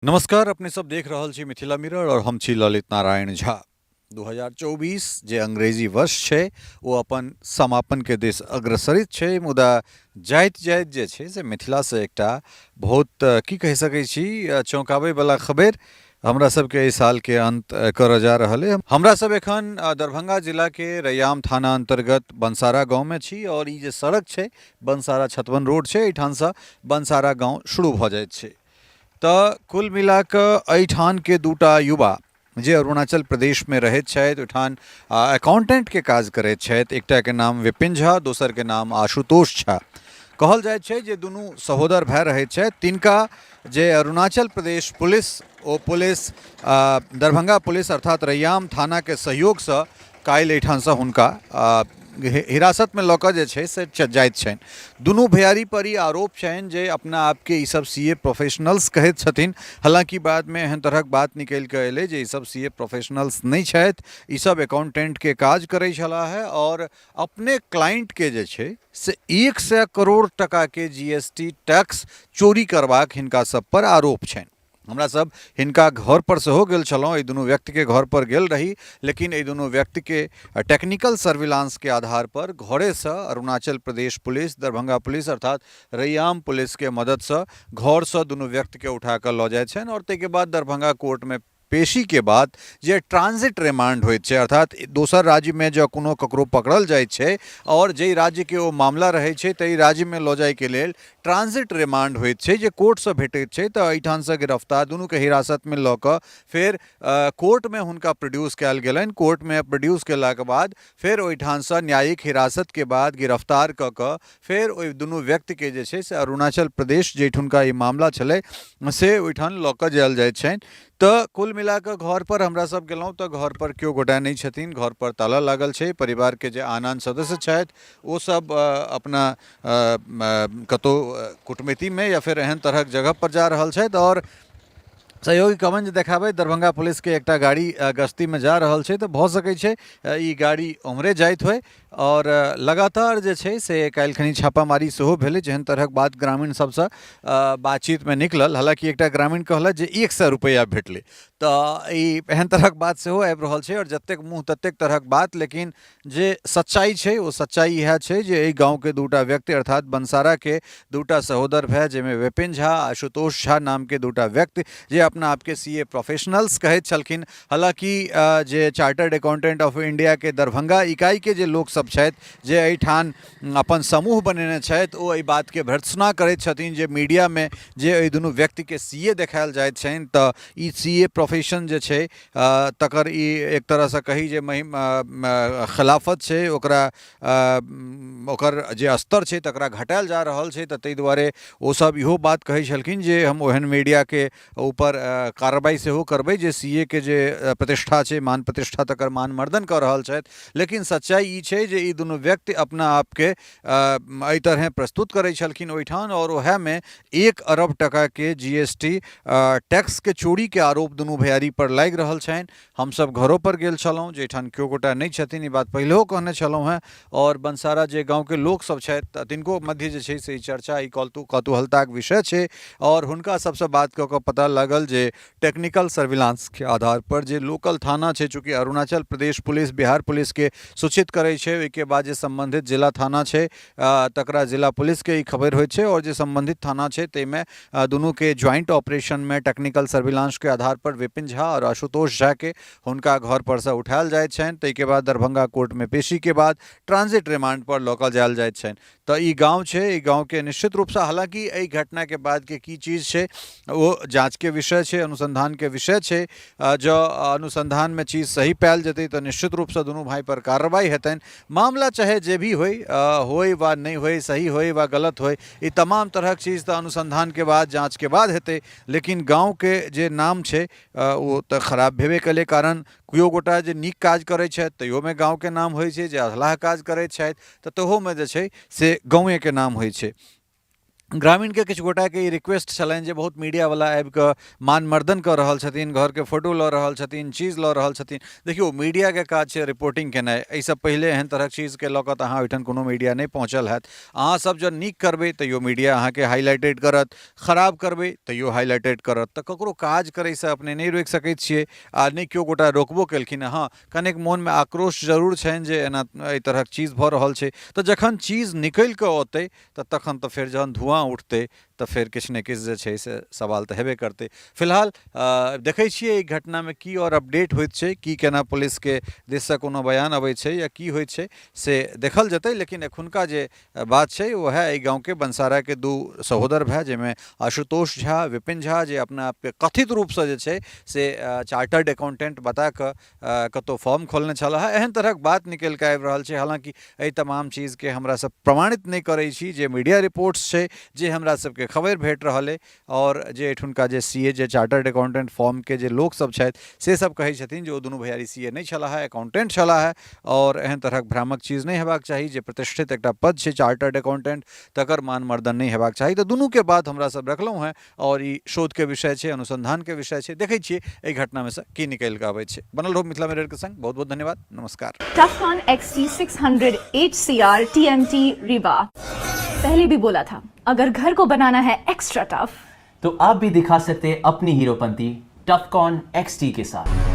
नमस्कार, अपने सब देख रहल छी मिथिला मिरर और हम छी ललित नारायण झा। 2024 जे अंग्रेजी वर्ष छै ओ अपन समापन के दिस अग्रसरित छै, मुदा जाइत जाइत जे छै से मिथिला से एकटा बहुत की कहि सकै छी चौंकाबै वाला खबरि हमरा सबके एहि साल के अंत करऽ जा रहल है। हमरा सब एखन दरभंगा जिला के रैयाम थाना अंतर्गत बनसारा गाँव में छी और ई जे सड़क छै बनसारा छतवन रोड छै, एहिठाम से बनसारा गाँव शुरू भऽ जाइत छै। तऽ कुल मिला कऽ एहिठामके दूटा युवा जे अरुणाचल प्रदेशमे रहैत छथि, ओहिठाम अकाउंटेंटके काज करैत छथि, एकटाके नाम विपिन झा, दोसरके नाम आशुतोष झा। कहल जाइत छै जे दुनू सहोदर भाय रहैत छथि। तिनका जे अरुणाचल प्रदेश पुलिस ओ पुलिस दरभंगा पुलिस अर्थात रैयाम थानाके सहयोगसँ काल्हि एहिठामसँ हुनका हिरासतमे लऽ कऽ जे छै से जाइत छनि। दुनू भैयारी पर ई आरोप छनि जे अपना आपके ई सब सी ए प्रोफेशनल्स कहैत छथिन। हालाँकि बादमे एहन तरहक बात निकलि कऽ एलै जे ई सब सी ए प्रोफेशनल्स नहि छथि, ई सब अकाउंटेंटके काज करै छलाह हेँ आओर अपने क्लाइंटके जे छै से 100 करोड़ टकाके जी एस टी टैक्स चोरी करबाक हिनका सब पर आरोप छनि। हमरा सब हिनका घर पर सेहो गेल छलहुँ, एहि दुनू व्यक्तिके घर पर गेल रही, लेकिन एहि दुनू व्यक्तिके टेक्निकल सर्विलांसके आधार पर घरेसँ अरुणाचल प्रदेश पुलिस, दरभंगा पुलिस अर्थात रैयाम पुलिसके मददसँ घरसँ दुनू व्यक्तिके उठा कऽ लऽ जाइत छनि आओर ताहिके बाद दरभंगा कोर्टमे पेशीके बाद जे ट्रांजिट रिमांड होइत छै, अर्थात दोसर राज्यमे जँ कोनो ककरो पकड़ल जाइत छै आओर जाहि राज्यके ओ मामला रहै छै ताहि राज्यमे लऽ जाइके लेल ट्रांजिट रिमांड होइत छै जे कोर्टसँ भेटैत छै। तऽ एहिठामसँ गिरफ्तार दुनूके हिरासतमे लऽ कऽ फेर कोर्टमे हुनका प्रोड्यूस कयल गेलनि। कोर्टमे प्रोड्यूस कयलाके बाद फेर ओहिठामसँ न्यायिक हिरासतके बाद गिरफ्तार कऽ कऽ फेर ओहि दुनू व्यक्तिके जे छै से अरुणाचल प्रदेश जाहिठुनका ई मामला छलै से ओहिठाम लऽ कऽ जायल जाइत छनि। तऽ कुल मिला कऽ घरपर हमरा सब गेलहुँ तऽ घरपर केओ गोटा नहि छथिन, घरपर ताला लागल छै। परिवारके जे आन आन सदस्य छथि ओ सब अपना कतहु कुटमैतीमे या फेर एहन तरहक जगहपर जा रहल छथि। आओर सहयोगी कमन जे देखाबै, दरभंगा पुलिसके एकटा गाड़ी गश्तीमे जा रहल छै, तऽ भऽ सकै छै ई गाड़ी ओम्हरे जाइत होइ। आओर लगातार जे छै से काल्हिखनी छापामारी सेहो भेलै, जेहन तरहक बात ग्रामीण सबसँ बातचीतमे निकलल। हालाँकि एकटा ग्रामीण कहलथि जे 100 रुपैआ भेटलै, तऽ ई एहन तरहक बात सेहो आबि रहल छै आओर जतेक मुँह ततेक तरहक बात। लेकिन जे सच्चाइ छै ओ सच्चाइ इएह छै जे एहि गाँवके दूटा व्यक्ति अर्थात बनसाराके दूटा सहोदर भाय, जाहिमे विपिन झा आशुतोष झा नामके दूटा व्यक्ति जे अपना आपके सी ए प्रोफेशनल्स कहैत छलखिन। हालाँकि जे चार्टर्ड अकाउंटेंट ऑफ इंडियाके दरभंगा इकाइके जे लोकसभ छथि जे एहिठाम अपन समूह बनेने छथि ओ एहि बातके भर्त्सना करैत छथिन जे मीडियामे जे एहि दुनू व्यक्तिके सी ए देखायल जाइत छनि तऽ ई सी ए प्रोफेशन जे छै तकर ई एक तरहसँ कही जे महिम खिलाफत छै, ओकरा ओकर जे स्तर छै तकरा घटायल जा रहल छै। तऽ ताहि दुआरे ओसभ इहो बात कहै छलखिन जे हम ओहन मीडियाके ऊपर कार्रवाइ सेहो करबै जे सी ए के जे प्रतिष्ठा छै, मान प्रतिष्ठा, तकर मान मर्दन कऽ रहल छथि। लेकिन सच्चाइ ई छै जे ई दुनू व्यक्ति अपना आपके एहि तरहेँ प्रस्तुत करै छलखिन ओहिठाम आओर ओएहमे 1 अरब टकाके जी एस टी टैक्सके चोरीके आरोप दुनू भैयारी पर लागि रहल छनि। हमसभ घरोपर गेल छलहुँ जाहिठाम केओ गोटा नहि छथिन, ई बात पहिलहो कहने छलहुँ हेँ। आओर बनसारा जे गाँवके लोकसभ छथि तिनको मध्य जे छै से ई चर्चा, ई कौतूहलताके विषय छै। आओर हुनका सभसँ बात कऽ कऽ पता लागल जे टेक्निकल सर्विलांसके आधार पर जे लोकल थाना छै, चूँकि अरुणाचल प्रदेश पुलिस बिहार पुलिसके सूचित करै छै, ओहिके बाद जे सम्बन्धित जिला थाना छै तकरा जिला पुलिसके ई खबरि होइत छै आओर जे सम्बन्धित थाना छै ताहिमे दुनूके ज्वाइंट ऑपरेशनमे टेक्निकल सर्विलांसके आधार पर विपिन झा आओर आशुतोष झाके हुनका घर परसँ उठायल जाइत छनि। ताहिके बाद दरभंगा कोर्टमे पेशीके बाद ट्रांजिट रिमांड पर लऽ कऽ जायल जाइत छनि। तऽ ई गाँव छै, ई गाँवके निश्चित रूपसँ हालाँकि एहि घटनाके बादके की चीज छै ओ जाँचके विषय छै, अनुसन्धानके विषय छै। जँ अनुसन्धानमे चीज सही पायल जेतै तऽ निश्चित रूपसँ दुनू भाइ पर कार्रवाइ हेतनि। मामला चाहे जे भी होइ, होइ वा नहि होइ, सही होइ वा गलत होइ, ई तमाम तरहक चीज तऽ अनुसन्धानके बाद जाँचके बाद हेतै। लेकिन गाँवके जे नाम छै ओ तऽ खराब भेबे केलै, कारण केओ गोटा जे नीक काज करै छथि तैयोमे गाँवके नाम होइ छै, जे अधलाह काज करै छथि तऽ तहूमे जे छै से गाँवेके नाम होइ छै। ग्रामीणके किछु गोटाके ई रिक्वेस्ट छलनि जे बहुत मीडियावला आबि कऽ मान मर्दन कऽ रहल छथिन, घरके फोटो लऽ रहल छथिन, चीज लऽ रहल छथिन। देखियौ, मीडियाके काज छै रिपोर्टिंग केनाइ। एहिसँ पहिले एहन तरहक चीजके लऽ कऽ तऽ अहाँ ओहिठाम कोनो मीडिया नहि पहुँचल हैत। अहाँसभ जँ नीक करबै तैयो मीडिया अहाँके हाइलाइटेड करत, खराब करबै तैयो हाइलाइटेड करत। तऽ ककरो काज करैसँ अपने नहि रोकि सकै छियै आ नहि केओ गोटा रोकबो केलखिन। हँ, कनेक मोनमे आक्रोश जरूर छनि जे एना एहि तरहक चीज भऽ रहल छै। तऽ जखन चीज निकलि कऽ औतै तऽ तखन तऽ फेर जहन धुआँ उठतै तऽ फेर किछु ने किछु जे छै से सवाल तऽ हेबे करतै। फिलहाल देखै छियै एहि घटनामे की आओर अपडेट होइत छै, की केना पुलिसके दिससँ कोनो बयान अबै छै या की होइत छै से देखल जेतै। लेकिन एखुनका जे बात छै वएह एहि गाँवके बनसाराके दू सहोदर भाय, जाहिमे आशुतोष झा, विपिन झा, जे अपना आपके कथित रूपसँ जे छै से चार्टर्ड अकाउंटेंट बता कऽ कतहु फॉर्म खोलने छलाह, एहन तरहक बात निकलि कऽ आबि रहल छै। हालाँकि एहि तमाम चीजके हमरा सब प्रमाणित नहि करै छी, जे मीडिया रिपोर्ट्स छै, जे हमरा सबके खबरि भेट रहल अइ आओर जे एहिठुनका जे सी ए, जे चार्टर्ड अकाउंटेंट फॉर्मके जे लोकसब छथि से सब कहै छथिन जे ओ दुनू भैयारी सी ए नहि छलाह, अकाउंटेंट छलाह आओर एहन तरहक भ्रामक चीज नहि हेबाक चाही। जे प्रतिष्ठित एकटा पद छै चार्टर्ड अकाउंटेंट, तकर मान मर्दन नहि हेबाक चाही। तऽ दुनूके बात हमरा सब रखलहुँ हेँ आओर ई शोधके विषय छै, अनुसंधानके विषय छै। देखै छियै एहि घटनामे सँ की निकलि कऽ अबै छै। बनल रहू मिथिला मिररके संग। बहुत बहुत धन्यवाद, नमस्कार। Tufcon XT600 HCR TMT Rewa। पहले भी बोला था, अगर घर को बनाना है एक्स्ट्रा टफ तो आप भी दिखा सकते हैं अपनी हीरोपंती टफकॉन XT के साथ।